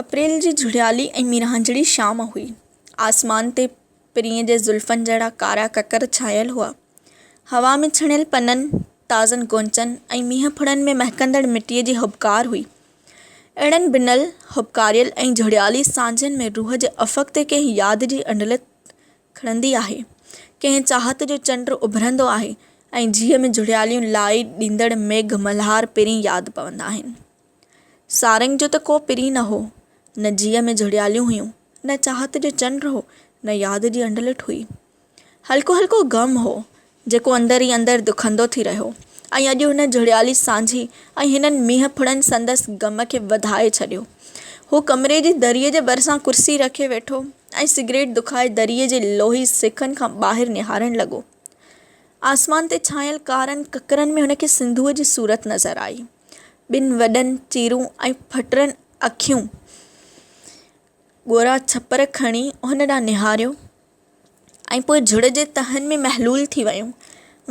اپريل جي جهڙيالي ۽ ميرانجهڙي شام هئي. آسمان تي پرينء جي زلفن جهڙا ڪارا ڪڪر ڇانيل هئا. هوا ۾ ڇڻيل پنن، تازن گونچن ۽ مينهن ڦڙن ۾ مهڪندڙ مٽيء جي هٻڪار هئي. اهڙن ڀنل، هٻڪاريل ۽ جهڙيالي سانجهن ۾ روح جي افق تي ڪنهن ياد جي انڊلٺ کڙندي آهي. ڪنهن چاهت جو چنڊ اڀرندو آهي ۽ جيء ۾ جهڙياليون لائي ڏيندڙ ميگهه ملهار پرين ياد پوندا آهن. سارنگ جو ته ڪو پرين نه هو. نه جيء ۾ جهڙياليون هيون، نه چاهت جو چنڊ هو، نه ياد جي انڊلٺ هئي. هلڪو هلڪو غم هو، جيڪو اندر ئي اندر دکندو ٿي رهيو ۽ اڄ هن جهڙيالي سانجهي ۽ هنن مينهن ڦڙن سندس غم کي وڌائي ڇڏيو. هو ڪمري جي دريء جي ڀرسان ڪرسي رکي ويٺو ۽ سگريٽ دکائي دريء جي لوهي سيخن کان ٻاهر نهارڻ لڳو. آسمان تي ڇانيل ڪارن ڪڪرن ۾ هن کي سنڌوء جي صورت نظر آئي. ٻن وڏن چيرون ۽ ڦٽرن اکيون ڳورا ڇپر کڻي هن ڏانهن نهاريو ۽ پوء جھڙ جي تهن ۾ محلول ٿي ويون.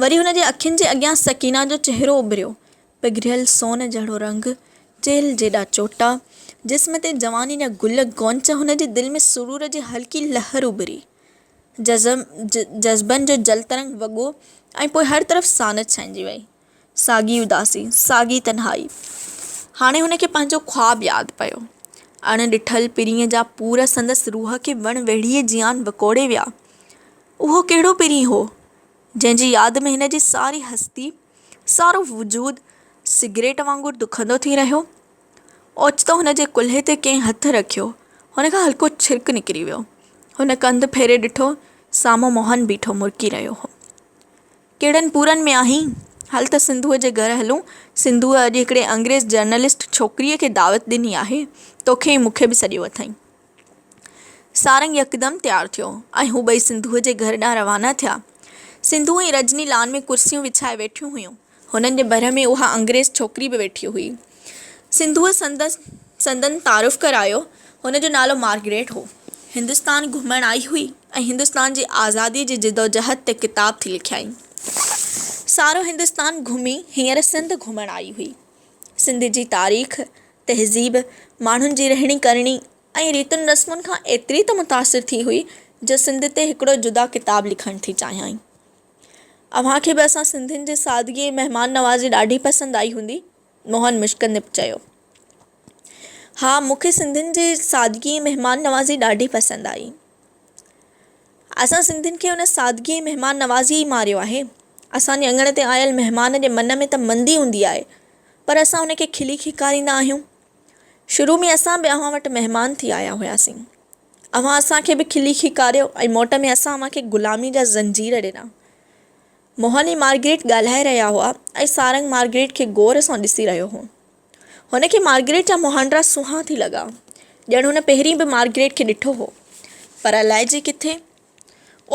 وري هن جي اکين جي اڳيان سڪينه جو چهرو اڀريو. پگھريل سون جهڙو رنگ، چيلهه جيڏا چوٽا، جسم تي جواني جا گل گونچ هن جي دل ۾ سرور جي هلڪي لهر اڀري. جذبن جو جلترنگ وڳو ۽ پوء هر طرف سانت ڇانئجي وئي. ساڳي اداسي، ساڳي تنهائي. هاڻي هن کي پنهنجو خواب ياد پيو. اڻ ڏٺل پرينء جا پور سندس روح کي وڻ ويڙهيء جيان وڪوڙي ويا. اهو ڪهڙو پرين هو، جنهن جي ياد ۾ هن جي ساري هستي، سارو وجود سگريٽ وانگر دکندو ٿي رهيو. اوچتو هن جي ڪلهي تي ڪنهن هٿ رکيو. هن کان هلڪو ڇرڪ نڪري ويو. هن ڪنڌ ڦيري ڏٺو، سامهون موهن بيٺو مرڪي رهيو هو. ڪهڙن پورن ۾ آهين؟ هل ته سنڌوء جي گهر هلون. سنڌوء اڄ هڪڙي انگريز جرنلسٽ ڇوڪريء کي دعوت ڏني آهي. توکي ۽ مون کي به سڏيو اٿائين. سارنگ يڪدم تيار ٿيو ۽ هو ٻئي سنڌوء جي گهر ڏانهن روانا ٿيا. سنڌو ۽ رجني لان ۾ ڪرسيون وڇائي ويٺيون هيون. هنن جي ڀر ۾ اها انگريز ڇوڪري به ويٺي هئي. سنڌوء سندس سندن تعارف ڪرايو. هن جو نالو مارگريٽ هو. هندستان گهمڻ آئي هئي ۽ هندستان جي آزاديء جي جدوجهد تي ڪتاب ٿي لکيائين. سارو هندستان گهمي هينئر سنڌ گهمڻ آئي هئي. سنڌ جي تاريخ، تهذيب، ماڻهن جي رهڻي ڪرڻي ۽ ريتن رسمن کان ايتري ته متاثر ٿي هئي جو سنڌ تي هڪڙو جدا ڪتاب لکڻ ٿي چاهيائين. اوهان کي به اسان سنڌين جي سادگي ۽ مهمان نوازي ڏاڍي پسند آئي هوندي. موهن مشڪندي چيو. ها مون کي سنڌين جي سادگي ۽ مهمان نوازي ڏاڍي پسند آئي. اسان سنڌين کي ان سادگي ۽ مهمان نوازيء ئي ماريو آهي. اسان جي اڱڻ تي آيل مهمان جي من ۾ ته مندي هوندي آهي، پر اسان ان کي کلي کيڪاريندا آهيون. شروع ۾ اسان به اوهان وٽ مهمان ٿي آيا هياسين. اوهان اسان کي به کلي کيڪاريو ۽ موٽ ۾ اسان اوهان کي غلامي جا زنجير ڏنا. موهن ۽ مارگريٽ ڳالهائي رهيا هئا ۽ سارنگ مارگريٽ کي غور سان ڏسي رهيو هو. هن کي مارگريٽ جا مهانڊا سونهان ٿي لڳا. ڄڻ هن پهرين به مارگريٽ کي ڏٺو هو. پر الائجي ڪٿي؟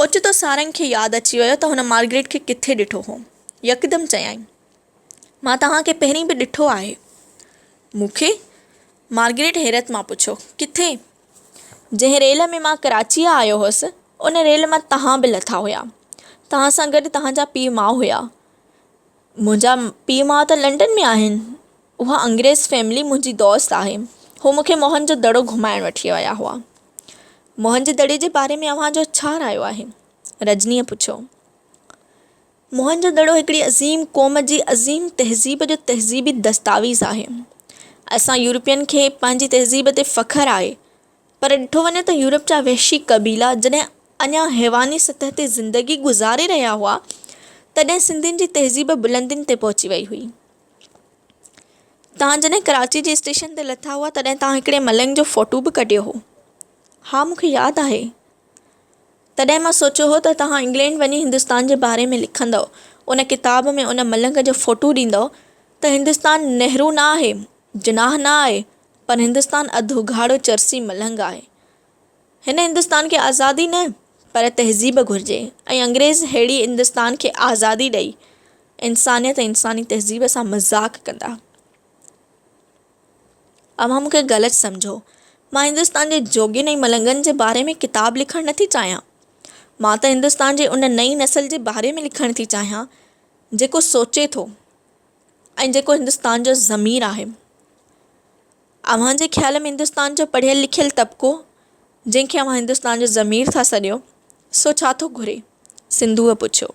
اوچتو سارنگ کي ياد اچي ويو ته هن مارگريٽ کي ڪٿي ڏٺو هو. يڪدم چيائين. مان توهان کي پهرين به ڏٺو آهي. مون کي؟ مارگريٽ حيرت مان پڇيو. ڪٿي؟ جنهن ريل ۾ مان ڪراچيء آيو هوس، ان ريل مان توهان به لٿا هيا. توهان سان گڏ توهان جا پيء ماء هيا. منهنجا پيء ماء ته لنڊن ۾ آهن. اها انگريز فيملي منهنجي دوست آهي. هو مون کي موهن جو دڙو گهمائڻ وٺي ويا هئا. موهن جي دڙي جي باري ۾ اوهان جو ڇا رايو آهي؟ رجنيء پڇيو. موهن جو دڙو هڪڙي عظيم قوم جي عظيم تهذيب جو تهذيبي دستاويز آهي. اسان يورپين کي پنهنجي تهذيب تي فخر آهي پر ڏٺو وڃي ته يورپ جا وحشي قبيلا جڏهن اڃا حيواني سطح تي زندگي گذاري رهيا هئا تڏهن سنڌين جي تهذيب بلندين تي پهچي وئي هئي. توهان جڏهن ڪراچي جي اسٽيشن تي لٿا هئا تڏهن توهان هڪڙي ملنگ جو فوٽو به ڪڍيو هو. ها مون کي ياد آهي. تڏهن مان سوچيو هو ته توهان انگلينڊ وڃي هندستان جي باري ۾ لکندؤ، ان ڪتاب ۾ ان ملنگ جو فوٽو ڏيندؤ ته هندستان نهرو نه آهي، جناح نه آهي، پر هندستان اڌ اگهاڙو چرسي ملنگ آهي. هن هندستان کي آزادي نه پر تهذيب گهرجي ۽ انگريز ههڙي هندستان کي آزادي ڏئي انسانيت ۽ انساني تهذيب سان مذاق ڪندا. اوهان مون کي غلط سمجهو. مان هندستان جي جوڳين ۽ ملنگن جي باري ۾ ڪتاب لکڻ نٿي چاهيان. مان ته هندستان جي ان نئين نسل جي باري ۾ لکڻ ٿي چاهيان، جيڪو سوچي ٿو ۽ جيڪو هندستان جو ضمير آهي. اوهان جي خيال ۾ هندستان جو پڙهيل لکيل طبقو، جنهن کي اوهان هندستان جو ضمير ٿا سڏيو، سو ڇا ٿو گهري؟ سنڌوء پڇيو.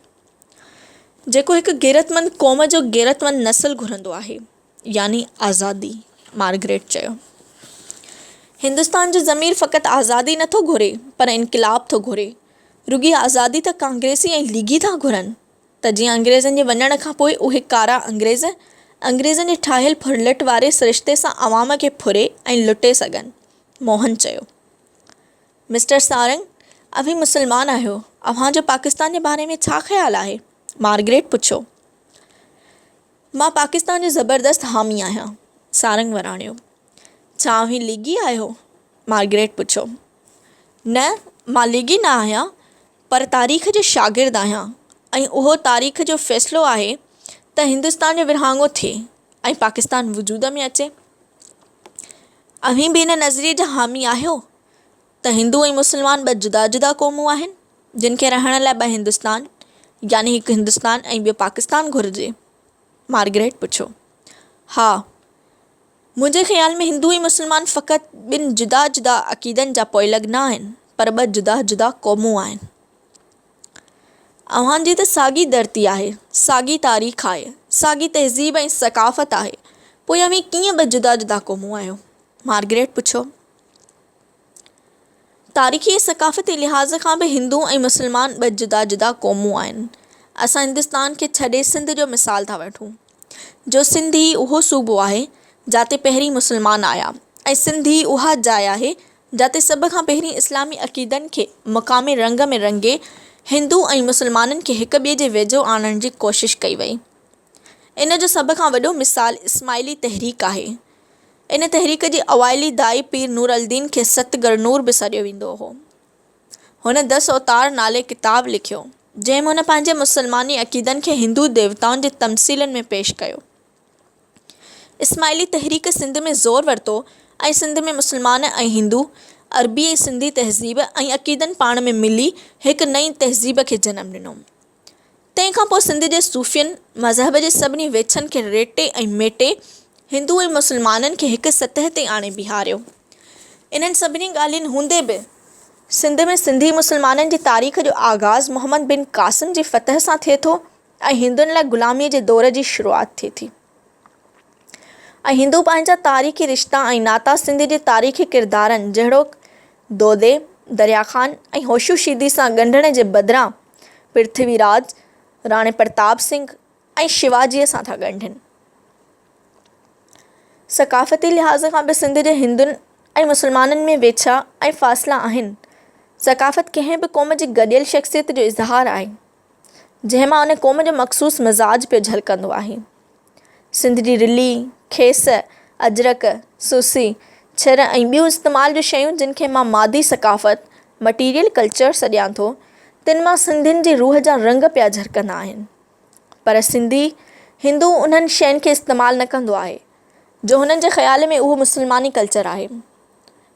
جيڪو هڪ غيرتمند قوم جو غيرتمند نسل گهرندو آهي، يعني آزادي، مارگريٽ چيو. هندستان جو ضمير فقط آزادي نه ٿو گهري، پر انقلاب ٿو گهري. رڳي آزادي ته ڪانگريسي ۽ ليگي ٿا گهرن، ته جيئن انگريزن جي وڃڻ کان پوء اهي ڪارا انگريز، انگريزن جي ٺاهيل ڦرلٽ واري سرشتي سان عوام کي ڦري ۽ لٽي سگهن. موهن چيو. مسٽر سارنگ، اوهين مسلمان آهيو، اوهان جو پاڪستان جي باري ۾ ڇا خيال آهي؟ مارگريٽ پڇيو. مان پاڪستان جو زبردست حامي آهيان. سارنگ وراڻيو. ڇا اوهين ليگي آهيو؟ مارگريٽ پڇيو. نه، مان ليگي نه آهيان، پر تاريخ جو شاگرد آهيان ۽ اهو تاريخ جو فيصلو آهي ته هندستان جو ورهاڱو ٿئي ۽ پاڪستان وجود ۾ اچي. اوهين به ان نظريي جا حامي آهيو ته هندو ۽ مسلمان ٻه جدا جدا قومون آهن، جن کي رهڻ لاء ٻه هندستان يعني هڪ هندستان ۽ ٻيو پاڪستان گهرجي؟ مارگريٽ پڇيو. ها، منهنجي خيال ۾ هندو ۽ مسلمان فقط ٻن جدا جدا عقيدن جا پوئلڳ نه آهن، پر ٻه جدا جدا قومون آهن. اوهان جي ته ساڳي ڌرتي آهي، ساڳي تاريخ آهي، ساڳي تهذيب ۽ ثقافت آهي، پوء اوهين ڪيئن ٻه جدا جدا قومون آهيو؟ مارگريٽ پڇيو. تاريخي ۽ ثقافتي لحاظ کان به هندو ۽ مسلمان ٻه جدا جدا قومون آهن. اسان هندستان کي ڇڏي سنڌ جو مثال ٿا وٺون، جو سنڌ ئي اهو صوبو آهي، جاتي پهرين مسلمان آيا ۽ سنڌ ئي اها جاء آهي، جاتي سڀ کان پهرين اسلامي عقيدن کي مقامي رنگ ۾ رنگي هندو ۽ مسلمانن کي هڪ ٻئي جي ويجهو آڻڻ جي ڪوشش ڪئي وئي. ان جو سڀ کان وڏو مثال اسماعيلي تحريڪ آهي. ان تحريڪ جي اوائلي داعي پير نور الدين کي ست گرنور به سڏيو ويندو هو. هن دس اوتار نالي ڪتاب لکيو، جنهن ۾ هن پنهنجي مسلماني عقيدن کي هندو ديوتائن جي تمثيلن ۾ پيش ڪيو. اسماعيلي تحريڪ سنڌ ۾ زور ورتو ۽ سنڌ ۾ مسلمان ۽ هندو، عربي ۽ سنڌي تهذيب ۽ عقيدن پاڻ ۾ ملي هڪ نئين تهذيب کي جنم ڏنو. تنهن کان پوء سنڌ جي صوفين مذهب جي سڀني ويڇن کي ريٽي ۽ ميٽي هندو ۽ مسلمانن کي هڪ سطح تي آڻي بيهاريو. انهن سڀني ڳالهين هوندي به سنڌ ۾ سنڌي مسلمانن جي تاريخ جو آغاز محمد بن قاسم جي فتح سان ٿئي ٿو ۽ هندن لاء غلاميء جي دور جي شروعات ٿئي ٿي. ۽ هندو پنهنجا تاريخي رشتا ۽ ناتا سنڌ جي تاريخي ڪردارن جهڙوڪ دودي، دريا خان ۽ هوشو شيدي سان ڳنڍڻ جي بدران پرٿوي راج، راڻي پرتاب سنگهه ۽ شيواجيء سان ٿا ڳنڍين. ثقافتي لحاظ کان به سنڌ جي هندن ۽ مسلمانن ۾ ويڇا ۽ فاصلا آهن. ثقافت ڪنهن به قوم جي گڏيل شخصيت جو اظهار آهي. جنهن مان ان قوم جو مخصوص مزاج پيو جهلڪندو آهي. سنڌ جي رلي، کيس، اجرڪ، سوسي، ڇر ۽ ٻيون استعمال جون شيون جن کي مان مادي ثقافت، Material Culture، سڏيان ٿو، تن مان سنڌين جي روح جا رنگ پيا جهرڪندا آهن. پر سنڌي هندو انهن شين کي استعمال نه ڪندو آهي، جو هنن جي خيال ۾ اهو مسلماني ڪلچر آهي.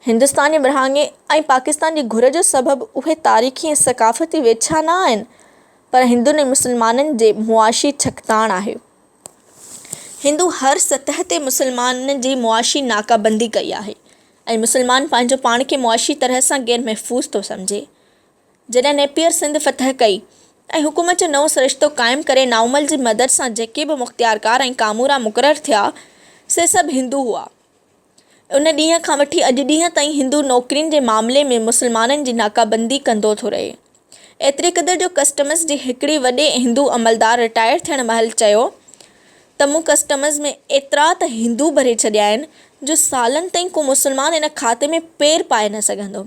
هندستان جي ورهاڱي ۽ پاڪستان جي گهر جو سبب اهي تاريخي ۽ ثقافتي ويڇا نه آهن پر هندن ۽ مسلمانن جي معاشي ڇڪتاڻ آهي. هندو هر سطح تي مسلمانن جي معاشي ناڪابندي ڪئي آهي ۽ مسلمان پنهنجو پاڻ کي معاشي طرح سان غير محفوظ ٿو سمجهي. جڏهن نيپئر سنڌ فتح ڪئي ۽ حڪومت جو نئون سرشتو قائم ڪري نائومل جي مدد سان جيڪي به مختيارڪار ۽ ڪامورا مقرر ٿيا سي سڀ هندو هئا. ان ڏينهن کان وٺي اڄ ڏينهن تائين هندو نوڪرين جي معاملي ۾ مسلمانن جي ناڪابندي ڪندو ٿو رهي. ايتري قدر جو ڪسٽمز جي هڪڙي وڏي هندو عملدار رٽائر ٿيڻ مهل چيو ته مون ڪسٽمز ۾ ايترا ته هندو ڀري ڇڏيا آهن جو سالن تائين ڪو مسلمان ان کاتي ۾ پير پائي نه سگهندو.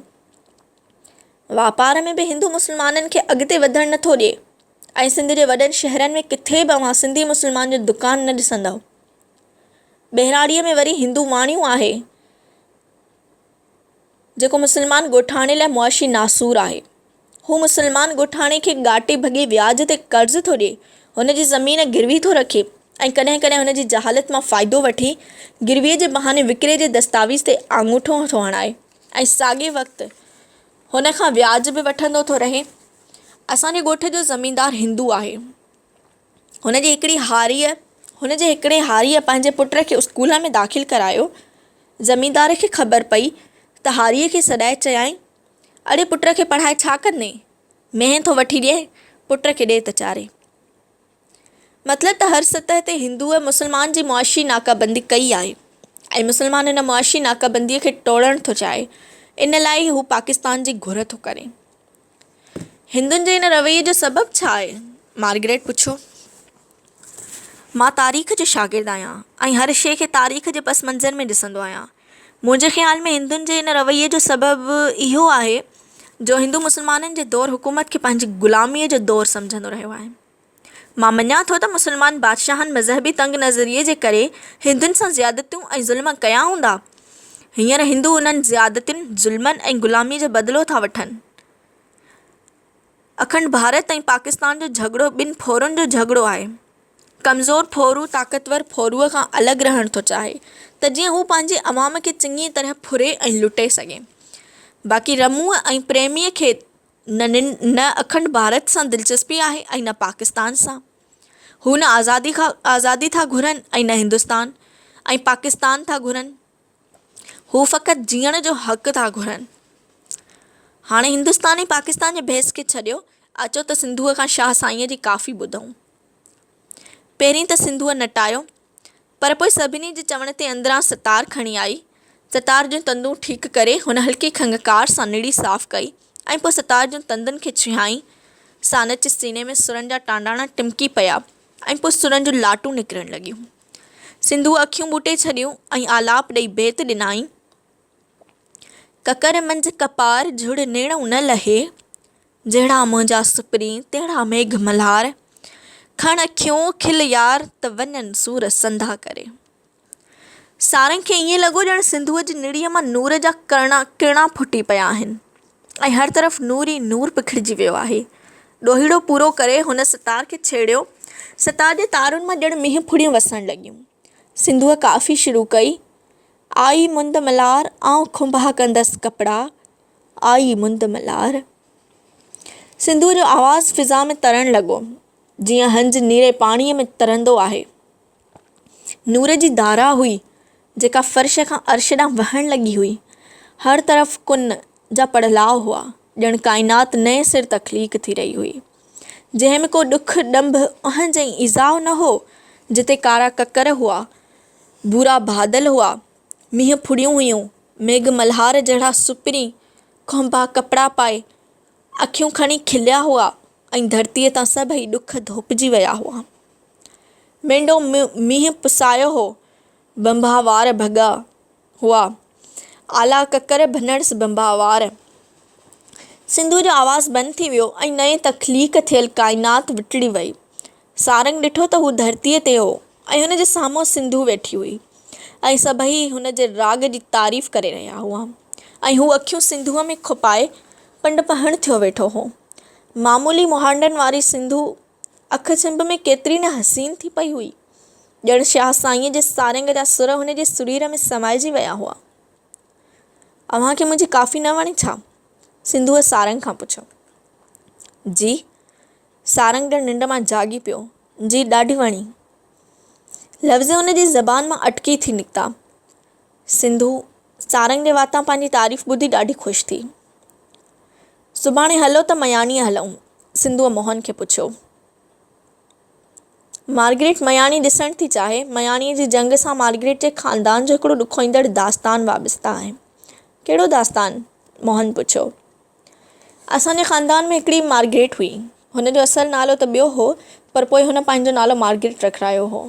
واپار ۾ به هندو مسلمانن کي اڳتي وڌڻ نه ٿو ڏئي ۽ سنڌ جي وڏن شهرن ۾ ڪٿي به اوهان سنڌي مسلمان جو دڪان نه ڏسندؤ. ٻهراڙيء ۾ وري هندو واڻيون آهي، جيڪو مسلمان ڳوٺاڻي لاء معاشي ناسور آهي. هو مسلمان ڳوٺاڻي کي ڳاٽي ڀڳي وياج تي قرض ٿو ڏئي، هن جي زمين گروي ٿو رکي ۽ ڪڏهن ڪڏهن هن جي جهالت مان فائدو وٺي گرويء جي بهاني وڪري جي دستاويز تي آڱوٺو ٿو هڻائي ۽ ساڳئي وقت هن کان وياج به وٺندو ٿو رهي. اسان جي ڳوٺ جو زميندار هندو آهي. هن جي هڪڙي هاريء هن جي هڪڙي هاريء پنهنجي پٽ کي اسڪول ۾ داخل ڪرايو زميندار کي خبر پئي ته هاريء کي سڏائي چيائين، اڙي پٽ کي پڙهائي ڇا ڪندين؟ مينهن ٿو وٺي ڏئين، پٽ کي ڏي ته چاري. مطلب ته هر سطح تي هندوء مسلمان جي معاشي ناڪابندي ڪئي آهي ۽ مسلمان ان معاشي ناڪابنديء کي ٽوڙڻ ٿو چاهي، ان لاء ئي هو پاڪستان جي گهر ٿو ڪري. هندن جي ان رويي جو سبب ڇا آهي؟ مارگريٽ پڇيو. مان تاريخ جو شاگرد آهيان ۽ هر شيء کي تاريخ جي پس منظر ۾ ڏسندو آهيان. منهنجي خيال ۾ هندن جي ان رويي جو سبب اهو آهي جو هندو مسلمانن جي دور حڪومت کي پنهنجي غلاميء جو دور سمجهندو رهيو آهي. مان مڃان ٿو ته مسلمان بادشاهن مذهبي تنگ نظريء جي ڪري هندن سان زيادتيون ۽ ظلم ڪيا هوندا. هينئر هندو انهن زيادتين، ظلمن ۽ غلاميء جو بدلو ٿا وٺن. اکنڊ ڀارت ۽ پاڪستان جو جهڳڙو ٻن ڦورن جو جهڳڙو آهي. ڪمزور ڦورو طاقتور ڦوروء کان الڳ رهڻ ٿو چاهي ته جيئن هو پنهنجي عوام کي چڱيء طرح ڦري ۽ لٽي سگهي. باقي رموء ۽ پريميء کي نه اکنڊ ڀارت سان دلچسپي آهي ۽ نه پاڪستان سان. هو نه آزادي کان آزادي ٿا گهرن ۽ نه هندستان ۽ پاڪستان ٿا گهرن. هو فقط جيئڻ جو حق ٿا گهرن. هاڻي هندستان ۽ پاڪستان جي بحث کي ڇڏيو، اچو ته سنڌوء کان شاهه سائينء جي ڪافي ٻڌون. پهرين ته سنڌوء نٽايو، پر پوء سڀني جي چوڻ تي اندران ستار کڻي آئي. ستار جون تندون ٺيڪ ڪري هن هلڪي کنگهڪار سان نڙي صاف ڪئي ۽ پوء ستار جون تندن کي ڇهيائين. سانت جي سيني ۾ سرن جا ٽانڊاڻا ٽمڪي پيا ۽ پوء سرن جون لاٽون نڪرڻ لڳيون. سنڌوء اکيون ٻوٽي ڇڏيون ۽ آلاپ ڏئي بيت ڏنائين. ڪڪر منجهه ڪپار جھڙ نيڻئون نه لهي، جهڙا منهنجا سپرين تهڙا ميگهه ملهار، کڻ اکيون کل يار ته وڃن سور سنڌا ڪري. سارنگ کي ائين لڳو ڄڻ سنڌوء جي نڙيء مان نور جا ڪرڻا ڪرڻا ڦٽي پيا آهن ۽ هر طرف نور ئي نور پکڙجي ويو آهي. ڏوهيڙو پورو ڪري هن ستار کي ڇيڙيو. ستار جي تارن مان ڄڻ مينهن ڦڙيون وسڻ لڳيون. سنڌوء ڪافي شروع ڪئي. آئي مند ملار، آئون کنڀا ڪندس ڪپڙا، آئي مند ملار. سنڌوء جو آواز فضا ۾ ترڻ لڳو، جيئن هنج نيري پاڻيء ۾ ترندو آهي. نور جي ڌارا هئي، جيڪا فرش کان عرش ڏانهن وهڻ لڳي هئي. هر طرف ڪن جا پڙلاء هئا، ڄڻ ڪائنات نئين سر تخليق ٿي رهي هئي. جنهن ۾ ڪو ڏک، ڏنڀ، اهنج ۽ ايذاء نه هو، جتي ڪارا ڪڪر هئا، ڀورا بادل هئا، مينهن ڦڙيون هيون، ميگهه ملهار جهڙا سپرين کهنبا ڪپڙا پائي، اکيون کڻي کليا هئا ۽ ڌرتيء تان سڀئي ڏک ڌوپجي ويا هئا. مينڍو مينهن پسايو هو، ڀنڀا وار ڀڳا هئا، آلا ڪڪر ڀنڙس ڀنڀا وار. سنڌوء جو آواز بند ٿي ويو ۽ نئين تخليق ٿيل ڪائنات وٽڙي وئي. سارنگ ڏٺو ته هو ڌرتيء تي هو ۽ هن جي سامهون سنڌو ويٺي هئي ۽ سڀئي هن جي راڳ جي تعريف ڪري رهيا هئا ۽ هو اکيون سنڌوء ۾ کپائي پنڊپهڻ ٿيو ويٺو هو. معمولي مهانڊن واري سنڌو اک ڇنڀ ۾ ڪيتري نه حسين ٿي پئي هئي. ڄڻ شاهه سائينء جي سارنگ جا سر هن جي سرير ۾ سمائجي ويا هئا. اوهان کي منهنجي ڪافي نه وڻي ڇا؟ سنڌوء سارنگ کان پڇيو. جي. سارنگ ڄڻ ننڊ مان جاڳي پيو. جي ڏاڍي وڻي. لفظ هن جي زبان مان اٽڪي ٿي نڪتا. سنڌو، سارنگ جي واتان پنهنجي تعريف ٻڌي ڏاڍي خوش ٿي. سڀاڻي هلو ته مياڻيء هلون. سنڌوء موهن کي پڇيو. مارگريٽ مياڻي ڏسڻ ٿي چاهي. مياڻيء جي جنگ سان مارگريٽ جي خاندان جو هڪڙو ڏکوئيندڙ داستان وابسته آهي. ڪهڙو داستان؟ موهن پڇيو. اسان جي خاندان ۾ هڪڙي مارگريٽ هئي. هن جو اصل نالو ته ٻيو هو، پر پوء هن پنهنجو نالو مارگريٽ رکرايو هو.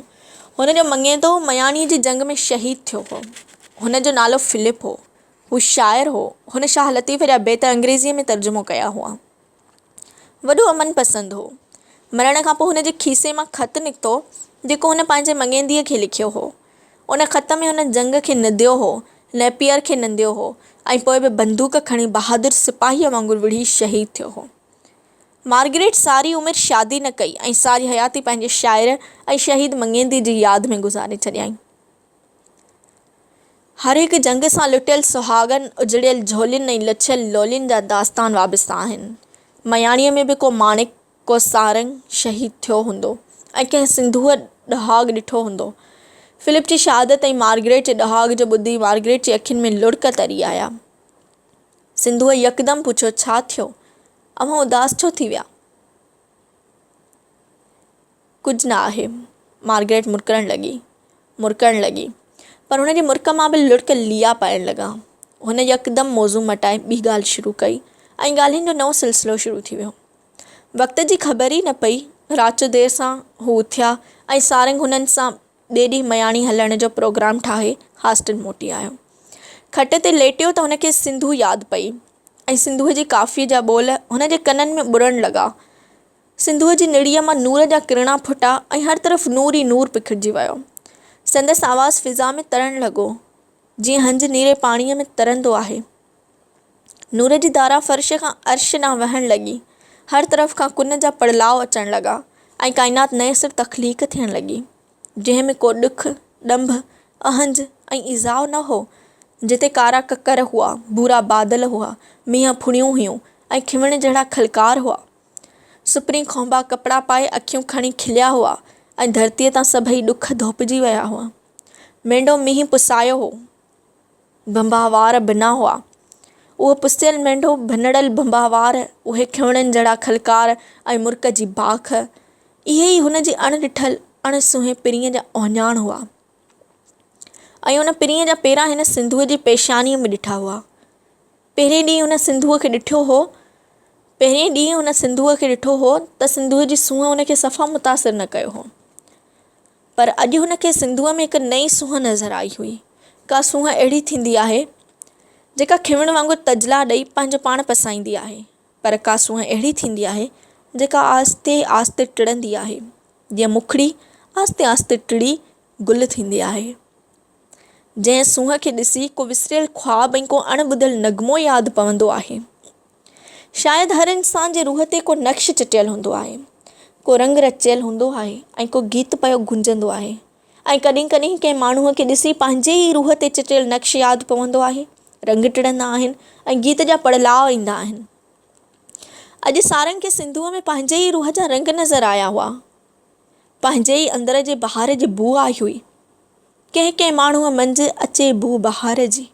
هن جو مڱيندو مياڻيء جي جنگ ۾ شهيد ٿيو هو. هن جو نالو فلپ هو. هو شاعر هو. هن شاهه لطيف جا بيت انگريزيء ۾ ترجمو ڪيا هئا. وڏو امن پسند هو. مرڻ کان پوء هن جي کيسي مان خط نڪتو، جيڪو هن پنهنجي مڱينديء کي لکيو هو. ان خط ۾ هن جنگ کي نديو هو، نيپيئر کي ننديو هو ۽ پوء به بندوق کڻي بهادر سپاهيء وانگر وڙهي شهيد ٿيو هو. مارگريٽ ساري عمر شادي نه ڪئي ۽ ساري حياتي پنهنجي شاعر ۽ شهيد مڱيندي جي ياد ۾ گذاري ڇڏيائين. هر هڪ جنگ سان لٽيل سهاڳن، اجڙيل جهولين ۽ لڇيل لولين جا داستان وابسته آهن. مياڻيء ۾ به ڪو ماڻڪ ڪو سارنگ شهيد ٿيو هوندو ۽ ڪنهن سنڌوء ڏهاڳ ڏٺو هوندو. فلپ جي شهادت ۽ مارگريٽ جي ڏهاڳ جو ٻڌي مارگريٽ جي اکين ۾ لڙڪ تري آيا. سنڌوء يڪدم پڇيو، ڇا ٿيو؟ اوهان اداس ڇو ٿي ويا؟ ڪجهه نه آهي. مارگريٽ مرڪڻ لڳي. مرڪڻ لڳي. پر هن جي مرڪ مان به لڙڪ ليئا پائڻ لڳا. هن يڪدم موضوع مٽائي ٻي ڳالهه شروع ڪئي ۽ ڳالهين جو نئون سلسلو شروع ٿي ويو. وقت جي خبر ئي نه پئي. رات جو دير سان هو اٿيا ۽ سارنگ هنن سان ٻئي ڏينهن مياڻي هلڻ جو پروگرام ٺاهي هاسٽل موٽي آيو. کٽ تي ليٽيو ته هن کي سنڌو ياد پئي ۽ سنڌوء جي ڪافيء جا ٻول هن جي ڪنن ۾ ٻرڻ لڳا. سنڌوء جي نڙيء مان نور جا ڪرڻا ڦٽا ۽ هر طرف نور ئي نور پکڙجي ويو. سندس آواز فضا ۾ ترڻ لڳو، جيئن هنج نيري پاڻيء ۾ ترندو آهي. نور جي ڌارا فرش کان عرش ڏانهن وهڻ لڳي. هر طرف کان ڪن جا پڙلاء اچڻ لڳا ۽ ڪائنات نئين سر تخليق ٿيڻ لڳي، جنهن ۾ ڪو ڏک، ڏنڀ، اهنج ۽ ايذاء نه هو. جتي ڪارا ڪڪر هئا، ڀورا بادل هئا، مينهن ڦڻيون هيون ۽ کنوڻ جهڙا کلڪار هئا. سپرين کهنبا ڪپڙا پائي اکيون کڻي کليا هئا ۽ ڌرتيء تان سڀئي ڏک ڌوپجي ويا هئا. مينڍو مينهن پسايو هو. ڀنڀا وار ڀنا هئا. اهو پسيل مينڍو، ڀنڙل ڀنڀا وار، اهي کنوڻن جهڙا کلڪار ۽ مرڪ جي باک، اهي ئي هن جي اڻ ڏٺل، اڻ سونهين پرينء جا اهڃاڻ هئا. ۽ ان پرينء جا پيرا هن سنڌوء جي پيشانيء ۾ ڏٺا هئا. پهرين ڏينهن هن سنڌوء کي ڏٺو هو. پهرين ڏينهن هن سنڌوء کي ڏٺو هو ته سنڌوء جي سونهن هن کي صفا متاثر نه ڪيو هو. پر اڄ هن کي سنڌوء ۾ هڪ نئين سونهن نظر آئي هئي. ڪا سونهن اهڙي ٿيندي آهي، جيڪا کنوڻ وانگر تجلا ڏئي پنهنجو پاڻ پسائيندي آهي، پر ڪا سونهن اهڙي ٿيندي آهي، جيڪا آهستي آهستي ٽڙندي آهي، جيئن مکڙي آهستي آهستي ٽڙي گل ٿيندي آهي. جنهن سونهن کي ڏسي ڪو وسريل خواب ۽ ڪو اڻ ٻڌل نغمو ياد پوندو آهي. شايد هر انسان جي روح تي ڪو نقش چٽيل هوندو آهي، ڪو رنگ رچيل هوندو آهي ۽ ڪو گيت پيو گونجندو آهي ۽ ڪڏهن ڪڏهن ڪنهن ماڻهوء کي ڏسي پنهنجي ئي روح تي چٽيل نقش ياد پوندو آهي، رنگ ٽڙندا آهن ۽ گيت جا پڙلاء ايندا آهن. اڄ سارنگ کي سنڌوء ۾ پنهنجي ئي روح جا رنگ نظر آيا هئا. پنهنجي ئي اندر جي بهار جي بوء آئي هئي. ڪنهن ڪنهن ماڻهوء منجهه اچي بوء بهار جي.